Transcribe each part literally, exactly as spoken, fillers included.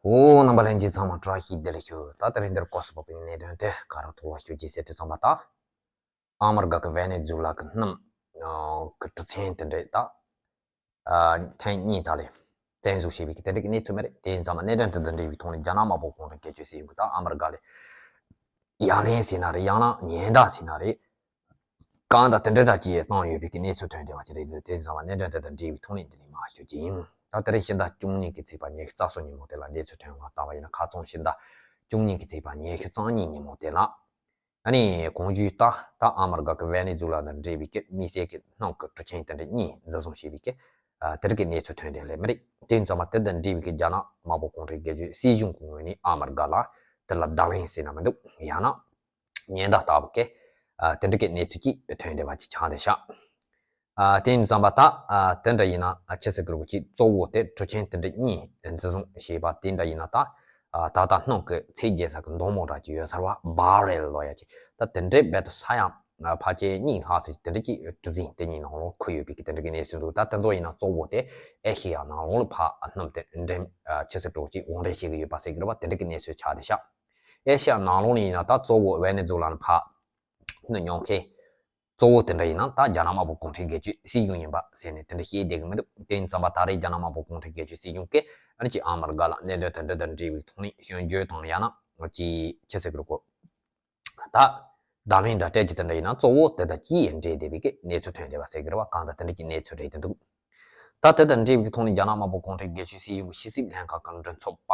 ཨོ། རྣམ་པ་ལྷན་རྒྱས་ཚང་མ་བཀྲ་ཤིས་བདེ་ལེགས་ཞུ། ད་དེ་རིང་འདིར་སྐབས་སུ་བབས་པའི་གནད་དོན་དེ་ག་རེ་ཐོག་ལ་ཞུ་རྒྱུ་ཟེར་དུས་ཙམ་པ། ད་ཨ་མི་རི་ཀ་གི་ཝེ་ནེ་ཛུ་ལ་གི་གནམ་གི་གྲུ་གཟིངས་དེ་འདྲས་ད་ཐེངས་གཉིས་ཙམ་ལས་བཙན་བཟུང་བྱས་པའི་དེ་འདྲ་གི་གནས་ཚུལ་མ་རེད། དེ་ཡིན་ཙང་མ་གནད་དོན་དེ་འདྲ་འདྲ་བའི་ཐོག་ནས་རྒྱ་ནག་དམར་པོ་གུང་ཁྲན་སྒེར་གཅོད་སྲིད་གཞུང་གི་ད་ཨ་མི་རི་ཀ་ལ་ཡ་ལན་ཟེར་ན་རེད། ཡང་ན་ཉེན་བརྡ་ཟེར་ན་རེད། གང་ལྟར་དེ་འདྲ་འདྲ་ཅིག་བཏང་ཡོད་པའི་གི་གནས་ཚུལ་ཐོན་བསྡད་པ་ཅིག་རེད་འདུག་དེ་ཙང་མ་གནད་དོན་དེ་དང་འབྲེལ་བའི་ཐོག་ནས་འདི་ནས་མར་ཞུ་རྒྱུ་ཡིན། ད་དེ་རིང་ཕྱི་ཟླ་བཅུ་གཉིས་ཀྱི་ཚེས་པ་ཉི་ཤུ་རྩ་གསུམ་ཉིན་མོ་དེ་ལ་གནས་ཚུལ་ཐོན་པ་ལྟ་བ་ཡིན་ན། ཁ་སང་ཕྱི་ཟླ་བཅུ་གཉིས་ཀྱི་ཚེས་པ་ཉི་ཤུ་རྩ་གཉིས་ཉིན་མོ་དེ་ལ་ཨ་ནི་གོང་ཞུས་ལྟར་ད་ཨ་མི་རི་ཀ་གི་ཝེ་ནེ་ཛུ་ལ་དང་འབྲེལ་བའི་གི་དམིགས་བསལ་གྱི་གནམ་གྱི་གྲུ་གཟིངས་དེ་འདྲ་གཉིས་འཛིན་བཟུང་བྱས་པའི་གི་དེ་འདྲ་གི་གནས་ཚུལ་ཐོན་བསྡད་ལེ་མི་རེད། དེ་ཙང་མ་དེ་དང་འབྲེལ་བའི་གི་རྒྱ་ནག་དམར་པོ་གུང་ཁྲན་སྒེར་གཅོད་སྲིད་གཞུང་གི་ངོས་ནས་ཨ་མི་རི་ཀ་ལ་དེ་ལ་བརྡ་ལན་ཟེར་ན་མི་འདུག་ཡང་ན་ཉེན་བརྡ་ལྟ་བུ་གི་དེ་འདྲ་གི་གནས་ཚུལ་ཅིག་ཐོན་བསྡད་པ་ཅིག་ཆགས་བསྡད་ཤག་དེ་ཙང་མ་ད་དེ་འདྲ་ཡིན་ན་ཆི་ཟེར་གི་རེད། ཅིག་གཙོ་བོ་དེ་གྲུ་གཟིངས་དེ་འདྲ་གཉིས་འཛིན་བཟུང་བྱས་པ་དེ་འདྲ་ཡིན་ན། ད་ད་ལྟ་གནམ་གྱི་ཚད་བརྒལ་ས་གི་མདོང་མོ་འདྲ་ཅིག་ཡོད་ས་རེད་པ། བྷ་རེལ་ལབ་ཡ་ཅིག་ད་དེ་འདྲའི་རྦད་དེ་ས་ཡ་ཕལ་ཆེར་གཉིས་ལྷག་ཙམ་དེ་འདྲ་ཅིག་གྲུ་གཟིངས་དེ་གཉིས་ནང་ལོགས་འཁོད་ཡོད་པའི་གི་དེ་འདྲ་གི་གནས་ཚུལ་འདུག་ད་དེ་ཚོ་ཡིན་ན་གཙོ་བོ་དེ་ཨེ་ཤེ་ཡ་ནང་ལོགས་ལ་ཕར་གནམ་དེ་འདྲ་ཆི་ཟེར་གི་རེད། ཅིག་དབང་འདྲེན་བྱེད་ཀྱི་ཡོད་པ་ཟེར་གི་རེད་པ། དེ་འདྲ་གི་གནས་ཚུལ་ཆགས་བསྡད་ཤག་ཨེ་ཤེ་ཡ་ནང་ལོགས་ནས་ཡིན་ན་ད་གཙོ་བོ་ཝེ་ནེ་ཛུ་ལ་ནས་ཕར་ནུ་ཉོ་མཁན་གཙོ་བོ་དེ་འདྲ་ཡིན་ན་ད་རྒྱ་ནག་དམར་པོ་གུང་ཁྲན་སྒེར་གཅོད་སྲིད་གཞུང་ཡིན་པ་ཟེར་ནས་དེ་འདྲ་བཤད་བསྡད་གི་མི་འདུག་དེ་ཡིན་ཙང་མ་ད་རེས་རྒྱ་ནག་དམར་པོ་གུང་ཁྲན་སྒེར་གཅོད་སྲིད་གཞུང་གིས་ཨ་ནི་ཅིག་ཨ་མི་རི་ཀ་ལ་གནད་དོན་དེ་འདྲ་དང་འབྲེལ་བའི་ཐོག་ནས་སྐྱོན་བརྗོད་དང་ཡང་ན་ཅིག་ཆི་ཟེར་གི་རེད། ད་བརྡ་ལན་འདྲ་སྤྲད་རྒྱུ་དེ་འདྲ་ཡིན་ན་གཙོ་བོ་དེ་དང་ཅིག་འབྲེལ་བསྡད་པའི་གི་གནས་ཚུལ་ཐོན་བསྡད་པ་ཟེར་གི་རེད་པ། གང་ལྟར་དེ་འདྲ་གི་གནས་ཚུལ་རེད་འདུག་ད་དེ་དང་འབྲེལ་བའི་ཐོག་ནས་རྒྱ་ནག་དམར་པོ་གུང་ཁྲན་སྒེར་གཅོད་སྲིད་གཞུང་གི་ཕྱི་སྲིད་ལྷན་ཁང་གི་མགྲིན་ཚབ་པ་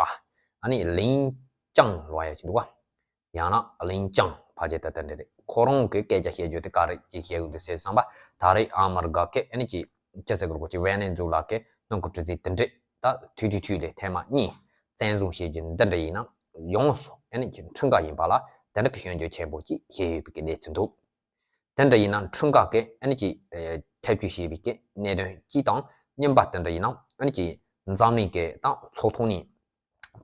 ཨ་ནི་ལིན་ཅང་ལབ་ཡ་ཅིག་འདུག་ག་ཡང་ན་ལིན་ཅང་ཕལ་ཆེར་ད་ལྟ་འདི་རེད། ཁོ་རང་གི་སྐད་ཆ་བཤད་རྒྱུ་དེ་ག་རེ་ཅིག་བཤད་ཡོད་འདུག་ཟེར་བསམ་པ། ད་རེས་ཨ་མི་རི་ཀ་གི་ཨ་ནི་ཅིག་ཅི་ཟེར་དགོས་རེད། ཅིག་ཝེ་ནེ་ཛུ་ལ་གི་གནམ་གྱི་གྲུ་གཟིངས་དེ་འདྲས་ད་ཐུག་ཐུག་ཐུག་ལས་ཐེངས་མ་གཉིས་བཙན་བཟུང་བྱེད་རྒྱུ་འདི་འདྲ་ཡིན་ན་ཡོངས་སུ་ཨ་ནི་ཅིག་ཁྲིམས་འགལ་ཡིན་པ་ལ་དེ་འདྲ་གི་སྐྱོན་བརྗོད་ཆེན་པོ་ཅིག་བྱས་ཡོད་པའི་གི་གནས་ཚུལ་འདུག་དེ་འདྲ་ཡིན་ན་ཁྲིམས་འགལ་གི་ཨ་ནི་ཅིག་ཐེ་བྱུས་བྱས་པའི་གི་གནད་དོན་གཅིག་དང་། གཉིས་པ་དེ་འདྲ་ཡིན་ན་ཨ་ནི་ཅིག་འཛམ་གླིང་གི་ད་ཚོགས་ཐོག་ནས་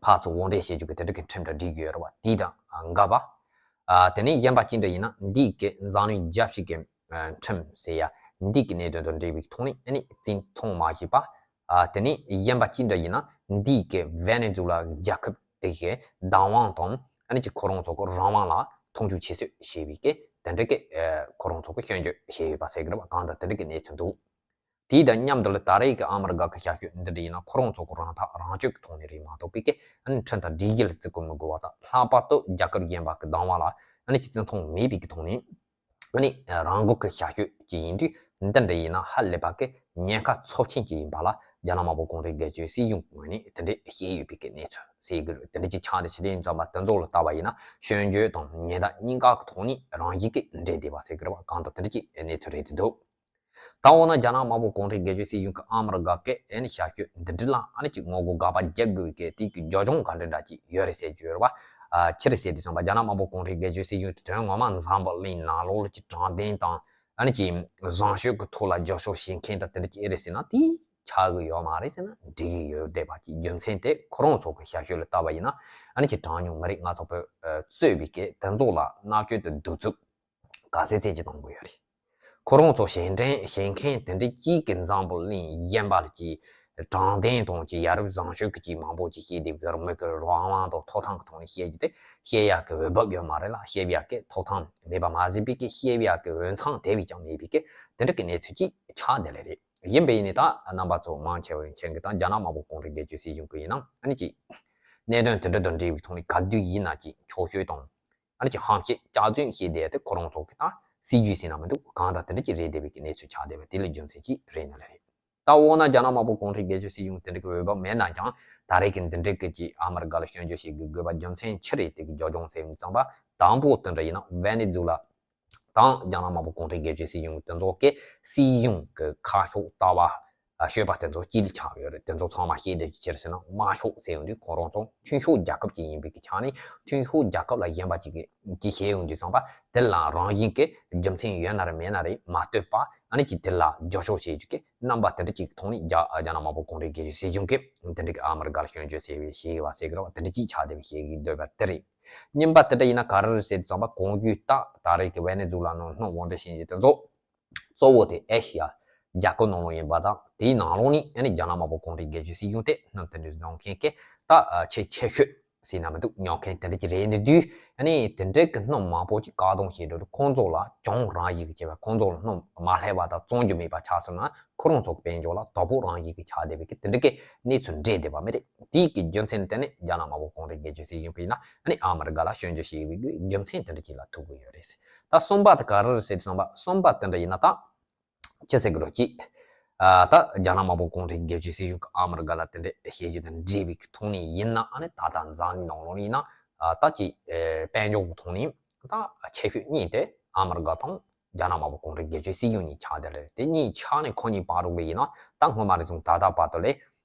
ཕར་ཚུར་དབང་འདྲེན་བྱེད་རྒྱུ་གི་དེ་འདྲ་གི་ཁྲིམས་དང་འགལ་གྱི་ཡོད་རེད་པ། དེ་དང་འགལ་བ། ཨ་དེ་ནས་གཞན་པ་ཅི་འདྲ་ཡིན་ན་འདི་གི་འཛམ་གླིང་རྒྱལ་སྤྱི་གི་ཨ་ཁྲིམས་ཟེར་ཡ་འདི་གི་གནད་དོན་དང་འབྲེལ་བའི་ཐོག་ནས་ཨ་ནི་བརྩི་མཐོང་མ་བྱས་པ། ཨ་དེ་ནས་གཞན་པ་ཅི་འདྲ་ཡིན་ན་འདི་གི་ཝེ་ནེ་ཛུ་ལ་རྒྱལ་ཁབ་དེ་གི་བདག་དབང་དང་ཨ་ནི་ཅིག་ཁོ་རང་ཚོ་གི་རང་དབང་ལ་མཐོང་ཆུང་བྱེད་སྲོལ་བྱས་པའི་གི་དེ་འདྲ་གི་ཨ་ཁོ་རང་ཚོ་གི་སྐྱོན་བརྗོད་བྱས་ཡོད་པ་ཟེར་གི་རེད་པ། གང་ལྟར་དེ་འདྲ་གི་གནས་ཚུལ་འདུག་དེ་དང་མཉམ་དུ་ལ་ད་རེས་ཀྱི་ཨ་མི་རི་ཀ་གི་བྱ་སྤྱོད་འདི་འདྲ་ཡིན་ན་ཁོ་རང་ཚོ་གི་རང་ཐག་རང་གཅོད་ཀྱི་ཐོག་ནས་རེད་མ་གཏོགས་པའི་གི་ཨ་ནི་ཁྲིམས་དང་སྒྲིག་གཞི་ལ་བརྩི་བཀུར་མི་དགོས་པ་དང་། ལྷག་པར་དུ་རྒྱལ་ཁབ་གཞན་པ་གི་བདག་དབང་ལ་ཨ་ནི་ཅིག་བརྩི་མཐོང་མེད་པའི་གི་ཐོག་ནས་ཨ་ནི་རང་འགུལ་གྱི་བྱ་སྤྱོད་ཅིག་ཡིན་དུས། འདི་འདྲ་ཡིན་ན་ཧ་ལས་པ་གི་ཉེན་ཁ་ཚབས་ཆེན་ཅིག་ཡིན་པ་ལ་རྒྱ་ནག་དམར་པོ་གུང་ཁྲན་སྒེར་གཅོད་སྲིད་གཞུང་ངོས་ནས་དེ་འདྲས་བཤད་ཡོད་པའི་གི་གནས་ཚུལ་ཟེར་གི་རེད། དེ་འདྲ་ཅིག་ཆགས་ཏེ་ཕྱི་དེ་ཡིན་ཙང་མ་དེ་ཚོ་ལ་ལྟ་བ་ཡིན་ན་སྐྱོན་བརྗོད་དང་ཉེན་བརྡ་གཉིས་ཀ་གི་ཐོག་ནས་རང་བཞིན་གྱིས་འདྲེས་བསྡད་པ་ཟེར་གི་རེད་པ། གང་ལྟར་དེ་འདྲ་ཅིག་གནས་ཚུལ་རེད་འདུག་ད་འོ་ན་རྒྱ་ནག་དམར་པོ་གུང་ཁྲན་སྒེར་གཅོད་སྲིད་གཞུང་གི་ཨ་མི་རི་ཀ་གི་ཨ་ནི་བྱ་སྤྱོད་འདི་འདྲ་ལ་ཨ་ནི་ཅིག་ངོ་རྒོལ་དགག་པ་རྒྱག་དགོས་ཀྱི་དེ་གི་རྒྱབ་ལྗོངས་ག་འདྲ་འདྲ་ཅིག་ཡོད་རེད་ཟེར་གྱི་ཡོད་རེད་པ། ཨ་ཅི་རེད་ཟེར་དུས་ཙམ་པ་རྒྱ་ནག་དམར་པོ་གུང་ཁྲན་སྒེར་གཅོད་སྲིད་གཞུང་དེ་དོན་ངོ་མ་འཛམ་བུ་གླིང་ནང་ལོགས་ལ་ཅིག་དྲང་བདེན་དང་ཨ་ནི་ཅིག་བཟང་སྤྱོད་ཀྱི་ཐོག་ལ་རྒྱབ་སྐྱོར་བྱེད་མཁན་དང་དེ་འདྲ་ཅིག་ཨེ་རེད་ཟེར་ན་དེ་ཆགས་གི་ཡོད་མ་རེད་ཟེར་ན་འགྲིག་གི་ཡོད་བསྡད་པ་ཅིག་རྒྱུ་མཚན་དེ་ཁོ་རང་ཚོ་གི་བྱ་སྤྱོད་ལ་ལྟ་བ་ཡིན་ན་ཨ་ནི་ཅིག་གྲངས་ཉུང་མི་རིགས་སྣ་ཚོགས་པའི་ཨ་གཙོས་པའི་གི་དེ་ཚོ་ལ་མནར་གཅོད་དང་གདུག་རྩུབ་ག་ཚད་ཚད་ཅིག་གཏོང་གི་ཡོད་རེད། ཁོ་རང་ཚོ་ཞེ་འགྲན་ཞེ་མཁན་དེ་འདྲ་གཅིག་གིས་འཛམ་བུ་གླིང་གཞན་པ་ལ་ཅིག་དྲང་བདེན་དང་ཅིག་ཡ་རབས་བཟང་སྤྱོད་ཀྱི་ཅིག་མང་པོ་ཅིག་བཤད་བསྡད་པའི་མི་གི་རང་དབང་དང་ཐོབ་ཐང་གི་ཐོག་ནས་བཤད་རྒྱུ་དེ་བཤད་ཡག་གི་འོས་བབ་ཡོད་མ་རེད་ལ། བཤད་ཡག་གི་ཐོབ་ཐང་མེད་པ་མ་ཟད་པའི་གི་བཤད་ཡག་གི་འོས་འཚམ་དེ་བས་ཀྱང་མེད་པའི་གི་དེ་འདྲ་གི་གནས་ཚུལ་ཅིག་ཆགས་བསྡད་ལེ་རེད། ཡིན་པས་ཡིན་ནས་ད་རྣམ་པ་ཚོ་མང་ཆེ་བས་མཁྱེན་གི་ད་རྒྱ་ནག་དམར་པོ་གུང་ཁྲན་སྒེར་གཅོད་སྲིད་གཞུང་གི་ཡིན་ན་ཨ་ནི་ཅིག་གནད་དོན་དེ་འདྲ་དང་འབྲེལ་བའི་ཐོག་ནས་ག་དུས་ཡིན་ན་ཅིག་འཁྱོག་བཤད་དང་། ཨ་ནི་ཅིག་ཧམ་བཤད་སྐྱག་རྫུན་བཤད་བསྡད་དེ་ཁོ་རང་ཚོ་གི་ད་སྲིད་ཇུས་ཟེར་ན་མི་འདུག་གང་ལྟར་དེ་འདྲ་ཅིག་རེད་བསྡད་པའི་གི་གནས་ཚུལ་ཆགས་བསྡད་པ་དེ་ལ་རྒྱུ་མཚན་ཅིག་རེད་ནི་ལ་རེད། ད་འོ་ན་རྒྱ་ནག་དམར་པོ་གུང་ཁྲན་སྒེར་གཅོད་སྲིད་གཞུང་དེ་འདྲ་གི་འོས་བབ་མེད་ན་ཀྱང་ད་རེས་ཀྱི་འདི་འདྲ་གི་ཅིག་ཨ་མི་རི་ཀ་ལ་སྐྱོན་བརྗོད་བྱེད་དགོས་དགོས་པ་རྒྱུ་མཚན་ཅི་རེད། དེ་གི་རྒྱབ་ལྗོངས་ཟེར་ཡོང་དུས་ཙམ་པ་དང་པོ་དེ་འདྲ་ཡིན་ན་ཝེ་ནེ་ཛུ་ལ་དང་རྒྱ་ནག་དམར་པོ་གུང་ཁྲན་སྒེར་གཅོད་སྲིད་གཞུང་དེ་ཚོ་གི་སྲིད་གཞུང་གི་ཁ་ཕྱོགས་ལྟ་བ། ཨ་ཤོད་པ་དེ་ཚོ་གཅིག་ལ་ཆགས་ཡོད་རེད། དེ་ཚོ་ཚང་མ་ཤེས་བསྡད་རྒྱུ་ཅི་རེད་ཟེར་ན་དམར་ཤོག་ཟེར་ཡོང་དུས་ཁོ་རང་ཚོ་མཐུན་ཕྱོགས་རྒྱལ་ཁབ་ཅིག་ཡིན་པའི་གི་ཆ་ནས་མཐུན་ཕྱོགས་རྒྱལ་ཁབ་ལ་གཞན་པ་ཅིག་གིས་ཅིག་བཤད་ཡོང་དུས་ཙམ་པ་དེ་ལ་རང་བཞིན་གྱི་རྒྱུ་མཚན་ཡོད་ན་རེད་མེད་ན་རེད་མ་ལྟོས་པ་ཨ་ནི་ཅིག་དེ་ལ་རྒྱབ་སྐྱོར་བྱེད་རྒྱུ་གི་རྣམ་པ་དེ་འདྲ་ཅིག་ཐོག་ནས་རྒྱ་རྒྱ་ནག་དམར་པོ་གུང་ཁྲན་སྒེར་གཅོད་སྲིད་གཞུང་གིས་དེ་འདྲ་གི་ཨ་མི་རི་ཀ་ལ་སྐྱོན་བརྗོད་ཟེར་བའི་བཤད་ཡོད་པ་ཟེར་གི་རེད་བ། དེ་འདྲ་ཅིག་ཆགས་བསྡད་པའི་བཤད་ཀྱི་འདོད་པ་དེ་རེད། གཉིས་པ་དེ་འདྲ་ཡིན་ན་ག་རེ་རེད་ཟེར་དུས་ཙམ་པ་གོང་ཞུས་ལྟར་ད་རེས་ཀྱི་ཝེ་ནེ་ཛུ་ལ་ནང་སྣུམ་དབང་འདྲེན་བྱེད་མཁན་དེ་ཚོ་གཙོ་བོ་དེ་ཨེ་ཤི་ཡ། རྒྱ་གར་ནང་ལོགས་ཡིན་པ་དང་དེའི་ནང་ལོགས་ནས་ཨ་ནི་རྒྱ་ནག་དམར་པོ་གུང་ཁྲན་སྒེར་གཅོད་སྲིད་གཞུང་དེ་སྣུམ་དེ་འདྲའི་འཛོམས་མཁན་གྱི་ད་ཆེས་ཆེ་ཤོས་ཟེར་ན་མི་འདུག་ཉོ་མཁན་དེ་འདྲ་ཅིག་རེད། འདི་དུས་ཨ་ནི་དེ་འདྲའི་གི་སྣུམ་མང་པོ་ཅིག་བཀག་སྡོམ་བྱས་འགྲོ་དུས་ཁོང་ཚོ་ལ་གྱོང་རང་བཞིན་གྱི་བྱས་པ། ཁོང་ཚོ་ལ་སྣུམ་མ་ལྷད་པ་དང་བཙོང་རྒྱུ་མེད་པ་ཆགས་སོང་ན་ཁོ་རང་ཚོ་གི་དཔལ་འབྱོར་ལ་དོ་ཕོག་རང་བཞིན་གྱི་ཆགས་བསྡད་པའི་གི་དེ་འདྲ་གི་གནས་ཚུལ་འདྲེས་བསྡད་པ་མི་རེད། དེའི་གི་རྒྱུ་མཚན་དེ་ནི་རྒྱ་ནག་དམར་པོ་གུང་ཁྲན་སྒེར་གཅོད་སྲིད་གཞུང་གིས་ཡིན་ན་ཨ་ནི་ཨ་མི་རི་ཀ་ལ་སྐྱོན་བརྗོད་བྱེད་ཡོད་པའི་རྒྱུ་མཚན་དེ་འདྲ་ཅིག་ལ་ཐུག་གི་ཡོད་རེད། ད་གསུམ་པ་དེ་ག་རེ་རེད་ཟེར་དུས་ཙམ་པ་གསུམ་པ་དེ་འདྲ་ཡིན་ན་ད། ཅི་ཟེར་གི་རོ་ཅི། ཨ་ད་རྒྱ་ནག་དམར་པོ་གུང་ཁྲན་སྒེར་གཅོད་སྲིད་གཞུང་གི་ཨ་མི་རི་ཀ་ལ་དེ་འདྲའི་བྱེད་རྒྱུ་དང་འབྲེལ་བའི་ཐོག་ནས་ཡིན་ན་ཨ་ནི་ད་ལྟ་འཛམ་གླིང་ནང་ལོགས་ཡིན་ན་ཨ་ད་ཅི་ཨེ་དཔལ་འབྱོར་གྱི་ཐོག་ནས་ད་ཆེ་ཤོས་གཉིས་དེ་ཨ་མི་རི་ཀ་དང་རྒྱ་ནག་དམར་པོ་གུང་ཁྲན་སྒེར་གཅོད་སྲིད་གཞུང་གཉིས་ཆགས་བསྡད་རེད། དེ་གཉིས་ཆགས་ནས་ཁོ་གཉིས་བར་དུ་ལ་ཡིན་ན་ད་སྔོན་མ་ནས་བཟུང་ད་ལྟ་བར་དུ་ལས་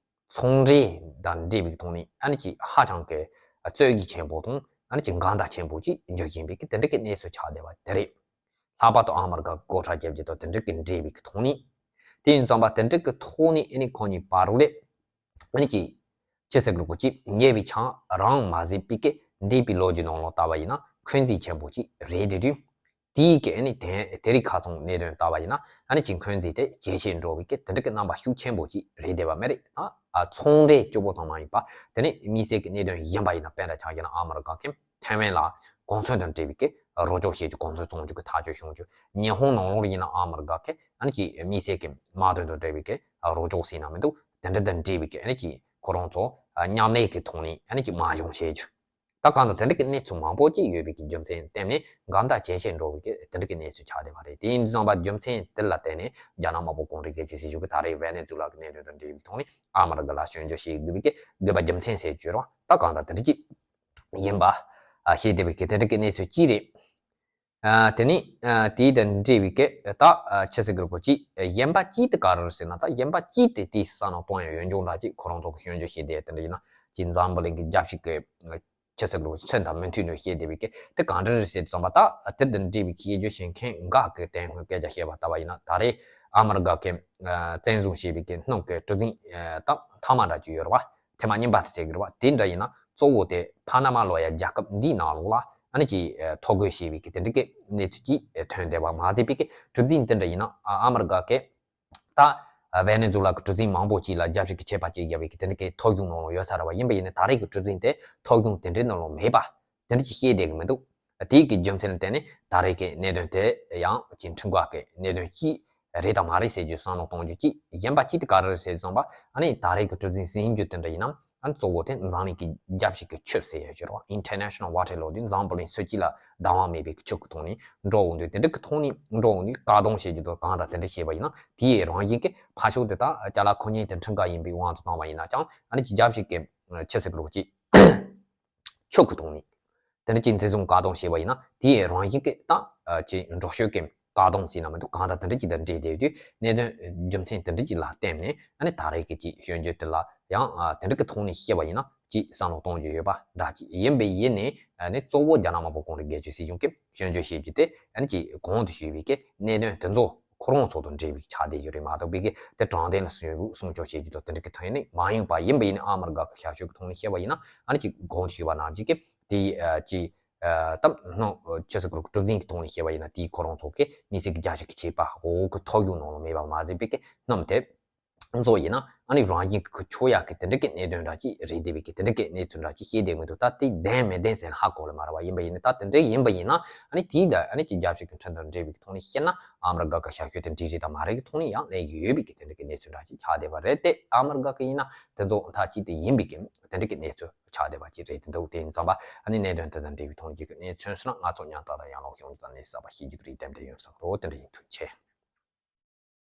ཚོང་འབྲེལ་དང་འབྲེལ་བའི་ཐོག་ནས་ཨ་ནི་ཅི་ཧ་ཅང་གི་རྩོད་གཞི་ཆེན་པོ་དང་ཨ་ནི་ཅི་འགལ་ཟླ་ཆེན་པོ་ཅིག་འགྱུར་བཞིན་པའི་གི་དེ་འདྲ་གི་གནས་ཚུལ་ཆགས་བསྡད་པ་དེ་རེད། ལྷག་པར་དུ་ཨ་མི་རི་ཀ་སྒོ་ཁྲལ་རྒྱབ་རྒྱུ་དང་དེ་འདྲ་གི་འབྲེལ་བའི་གི་ཐོག་ནས། དེ་ཡིན་ཙམ་པ་དེ་འདྲ་གི་ཐོག་ནས་ཨ་ནི་ཁོ་གཉིས་བར་དུ་ལས་ཨ་ནི་ཅི་ཅི་ཟེར་གི་རེད་གོ་ཅི་ཉེ་བའི་ཆང་རང་མ་ཟད་པའི་གི་འདས་པའི་ལོ་རྒྱུས་ནང་ལོགས་ལྟ་བ་ཡིན་ན་འཁོན་འཛིན་ཆེན་པོ་ཅིག་རེད། དེ་དུས་དེའི་གི་ཨ་ནི་དེ་དེ་རིང་ཁ་སང་གནད་དོན་ལྟ་བ་ཡིན་ན་ཨ་ནི་ཅི་འཁོན་འཛིན་དེ་ཇེ་ཆེ་འགྲོ་བའི་གི་དེ་འདྲ་གི་རྣམ་པ་ཤུགས་ཆེན་པོ་ཅིག་རེད་བསྡད་པ་མ་རེད། ཨ་ཚོང་འབྲེལ་སྐྱོ་པོ་ཙམ་མ་ཡིན་པ་དེ་ནི་དམིགས་བསལ་གི་གནད་དོན་གཞན་པ་ཡིན་ན་དཔེར་ན་ཆ་བཞག་ན་ཨ་མི་རི་ཀ་གི་ཐའེ་ཝན་ལ་གོང་ཚོང་དང་འབྲེལ་བའི་གི་རོགས་སྐྱོར་བྱེད་རྒྱུ་གོང་ཚོང་བཙོང་རྒྱུ་གི་ཐག་གཅོད་བྱུང་རྒྱུ། ཉི་ཧོང་ནང་ལོགས་ཡིན་ན་ཨ་མི་རི་ཀ་གི་ཨ་ནི་ཅི་དམིགས་བསལ་གི་དམག་དོན་དང་འབྲེལ་བའི་གི་རོགས་སྐྱོར་ཟེར་ན་མི་འདུག་དེ་འདྲ་དང་འབྲེལ་བའི་གི་ཨ་ནི་ཅི་ཁོ་རང་ཚོ་མཉམ་ལས་གི་ཐོག་ནས་ཨ་ནི་ཅི་མ་བྱུང་བྱེད་རྒྱུ། ད་གང་ལྟར་དེ་འདྲ་གི་གནས་ཚུལ་མང་པོ་ཅིག་ཡོད་པའི་གི་རྒྱུ་མཚན་བརྟེན་ནས་འགལ་ཟླ་ཇེ་ཆེར་འགྲོ་བའི་གི་དེ་འདྲ་གི་གནས་ཚུལ་ཆགས་བསྡད་པ་རེད། དེ་ཡིན་དུས་ཙམ་པ་རྒྱུ་མཚན་དེ་ལ་བརྟེན་ནས་རྒྱ་ནག་དམར་པོ་གུང་ཁྲན་སྒེར་གཅོད་སྲིད་གཞུང་གིས་ད་རེས་ཝེ་ནེ་ཛུ་ལ་གི་གནད་དོན་དང་འབྲེལ་བའི་ཐོག་ནས་ཨ་མི་རི་ཀ་ལ་སྐྱོན་བརྗོད་བྱེད་དགོས་པའི་གི་དགོས་པ་རྒྱུ་མཚན་ཟེར་བརྗོད་རོགས། ད་གང་ལྟར་དེ་འདྲ་ཅིག་ཡིན་པ་ཨ་ཤེས་བསྡད་པའི་གི་དེ་འདྲ་གི་གནས་ཚུལ་ཅིག་རེད། ཨ་དེ་ནི་ཨ་དེའི་དང་འབྲེལ་བའི་གི་ད་ཨ་ཆི་ཟེར་གི་རེད་གོ་ཅི་གཞན་པ་ཅིག་དེ་ག་རེ་རེད་ཟེར་ན། ད་གཞན་པ་ཅིག་དེ་དེའི་ས་ནང་གཏོང་ཡ་ཡོད་འཇོག་འདྲ་ཅིག་ཁོ་རང་ཚོ་གི་སྐྱོན་བརྗོད་བྱེད་བསྡད་དེ་འདྲ་ཡིན་ན་ཅི་འཛམ་བུ་གླིང་གི་རྒྱལ་སྤྱི་གི་ཆི་ཟེར་གི་རེད་གོ་ཚོན་དང་མི་མཐུན་ནོ་ཤེས་བསྡད་པའི་གི་དེ་གང་འདྲ་རེད་ཟེར་དུས་ཙམ་པ་ད་དེ་དང་འབྲེལ་བའི་གི་ཤེས་བརྗོད་བྱེད་མཁན་འགའ་གི་དེ་སྔོན་སྐད་ཆ་བཤད་པ་ལྟ་བ་ཡིན་ན་ད་རེས་ཨ་མི་རི་ཀ་གི་ཨ་བཙན་བཟུང་བྱས་པའི་གི་སྣུམ་གི་གྲུ་གཟིངས་ཨ་ད་མཐའ་མ་འདྲ་ཅིག་ཡོད་རེད་བ། ཐེངས་མ་གཉིས་པ་དེ་ཟེར་གི་རེད་བ། དེ་འདྲ་ཡིན་ན་གཙོ་བོ་དེ་ཕ་ན་མ་ལོ་ཡ་རྒྱལ་ཁབ་འདིའི་ནང་ལོགས་ལ་ཨ་ནི་ཅིག་ཐོ་འགོད་བྱས་པའི་གི་དེ་འདྲ་གི་གནས་ཚུལ་ཅིག་ཐོན་བསྡད་པ་མ་ཟད་པའི་གི་གྲུ་གཟིངས་དེ་འདྲ་ཡིན་ན་ཨ་ཨ་མི་རི་ཀ་གི་ད་ཝེ་ནེ་ཛུ་ལ་གི་གྲུ་གཟིངས་མང་པོ་ཅིག་ལ་རྒྱབ་བཤིག་གི་ཆད་པ་ཅིག་བརྒྱབ་པའི་གི་དེ་འདྲ་གི་ཐོ་གཞུང་ནང་ལོགས་ཡོད་ས་རེད་བ། ཡིན་པ་ཡིན་ན་ད་རེས་གི་གྲུ་གཟིངས་དེ་ཐོ་གཞུང་དེ་འདྲའི་ནང་ལོགས་མེད་པ། དེ་འདྲ་ཅིག་བཤད་བསྡད་གི་མི་འདུག་དེའི་གི་རྒྱུ་མཚན་ལ་བརྟེན་ནས་ད་རེས་ཀྱི་གནད་དོན་དེ་ཡང་ཅིག་ཁྲིམས་འགལ་གྱི་གནད་དོན་ཅིག་རེད་དང་མ་རེད་ཟེར་རྒྱུ་བསམ་བློ་གཏོང་རྒྱུ་ཅིག་ཡིན་པ་ཅིག་དེ་ག་རེ་རེད་ཟེར་སོང་པ། ཨ་ནི་ད་རེས་ཀྱི་གྲུ་གཟིངས་ཟིན་རྒྱུ་དེ་འདྲ་ཡིན་ན་ཨ་ནི་གཙོ་བོ་དེ་འཛམ་གླིང་གི་རྒྱབ་བཤིག་གི་ཆུ་ཟེར་ཡ་ཅིག་རེད་བ། International Water Law དེ་འཛམ་བུ་གླིང་སུ་གཅིག་ལ་བདག་དབང་མེད་པའི་གི་ཆུ་གི་ཐོག་ནས་འགྲོ་འོང་དུས་དེ་འདྲ་གི་ཐོག་ནས་འགྲོ་འོང་དུས་བཀག་སྡོམ་བྱེད་རྒྱུ་དང་གང་དང་དེ་འདྲ་བྱས་པ་ཡིན་ན་དེའི་རང་བཞིན་གྱི་ཕར་ཕྱོགས་དེ་དག་ཅ་ལག་མཁོ་མཁན་དེ་ཁྲིམས་འགལ་ཡིན་པའི་དབང་དུ་བཏང་བ་ཡིན་ན་ཅང་ཨ་ནི་ཅིག་རྒྱབ་བཤིག་གི་ཆུ་ཟེར་གི་རེད་ཅིག་ཆོག་གི་གཏོང་ནི། དེ་འདྲ་ཅིག་འཛིན་བཟུང་བཀག་སྡོམ་བྱས་པ་ཡིན་ན་དེའི་རང་བཞིན་གྱི་ད་ཅིག་འགྲོ་ཤོས་ཀྱི་བཀག་སྡོམ་ཟེར་ན་མི་འདུག་གང་ལྟར་དེ་འདྲ་ཅིག་དང་འབྲེལ་བསྡད་དུས་གནད་དོན་རྒྱུ་མཚན་དེ་འདྲ་ཅིག་ལ་བརྟེན་ནས་ཨ་ནི་ད་རེས་ཀྱི་ཅིག་སྐྱོན་བརྗོད་དེ་ལ་ཡང་དེ་འདྲ་གི་ཐོག་ནས་བཤད་པ་ཡིན་ན་ཅིག་བསམ་བློ་གཏོང་རྒྱུ་ཡོད་པ་འདྲ་ཅིག་ཡིན་པས་ཡིན་ནས་ཨ་ནི་གཙོ་བོ་རྒྱ་ནག་དམར་པོ་གུང་ཁྲན་སྒེར་གཅོད་སྲིད་གཞུང་གིས་སྐྱོན་བརྗོད་བྱེད་རྒྱུ་དེ་ཨ་ནི་ཅིག་གོང་དུ་ཞུས་པའི་གི་གནད་དོན་དེ་ཚོ་ཁོ་རང་ཚོ་དང་འབྲེལ་བའི་ཆགས་བསྡད་ཡོད་རེད་མ་གཏོགས་པའི་གི་དེ་དྲང་བདེན་ལ་སྲུང་སྐྱོབ་སྲུང་སྐྱོབ་བྱེད་རྒྱུ་དང་དེ་འདྲ་གི་ཐོག་ནས་མ་ཡིན་པ་ཡིན་པ་ཡིན་ན་ཨ་མི་རི་ཀ་གི་ཞབས་ཞུ་གི་ཐོག་ནས་བཤད་པ་ཡིན་ན་ཨ་ནི་ཅིག་གོང་དུ་ཞུས་པ་ནང་བཞིན་གི་དེ་ཅིག་ད་ནང་ཆུ་ཟེར་གི་རུ་གྲུ་གཟིངས་ཀྱི་ཐོག་ནས་བཤད་པ་ཡིན་ན་དེའི་ཁོ་རང་ཚོ་གི་དམིགས་བསལ་གྱི་རྒྱབ་བཤིག་གི་ཆད་པ་འོག་གི་ཐོ་གཞུང་ནང་ལ་མེད་པ་མ་ཟད་པའི་གི་སྣུམ་དེ་ཚོ་ཡིན་ན་ཨ་ནི་རང་བཞིན་གྱི་ཆོག་ཡག་གི་དེ་འདྲ་གི་གནད་དོན་འདྲ་ཅིག་རེད་བསྡད་པའི་གི་དེ་འདྲ་གི་གནས་ཚུལ་འདྲ་ཅིག་བཤད་བསྡད་མི་འདུག་ད་དེ་བདེན་མི་བདེན་ཟེར་ན་ཧ་གོ་ལེ་མ་རེད་བ། ཡིན་པ་ཡིན་ན་ད་དེ་འདྲ་ཡིན་པ་ཡིན་ན་ཨ་ནི་དེའི་ད་ཨ་ནི་ཅིག་རྒྱབ་བཤིག་གི་ཁྲིམས་དང་འབྲེལ་བའི་གི་ཐོག་ནས་བཤད་ན་ཨ་མི་རི་ཀ་གི་ཞབས་ཞུ་དེ་འགྲིག་རེད་དང་མ་རེད་གི་ཐོག་ནས་ཡང་གནས་ཀྱི་ཡོད་པའི་གི་དེ་འདྲ་གི་གནས་ཚུལ་འདྲ་ཅིག་ཆགས་བསྡད་པ་རེད་དེ། ཨ་མི་རི་ཀ་གི་ཡིན་ན་དེ་ཚོ་མཐའ་གཅིག་ཏུ་ཡིན་པའི་གི་དེ་འདྲ་གི་གནས་ཚུལ་ཆགས་བསྡད་པ་ཅིག་རེད་དེ་འདུག་དེ་ཡིན་ཙང་པ་ཨ་ནི་གནད་དོན་དེ་དང་འབྲེལ་བའི་ཐོག་ནས་ཀྱི་གནས་ཚུལ་སོང་ན་ང་ཚོ་ཉམ་ཐག་དང་ཡང་ལོག་ཤོང་དང་གནས་གསར་པ་ཤེས་རྒྱུ་གི་རེད། དེ་འདྲ་ཡོད་ས་འགྲོ་དེ་འདྲ་ཡིན། ཐུགས་རྗེ་ཆེ།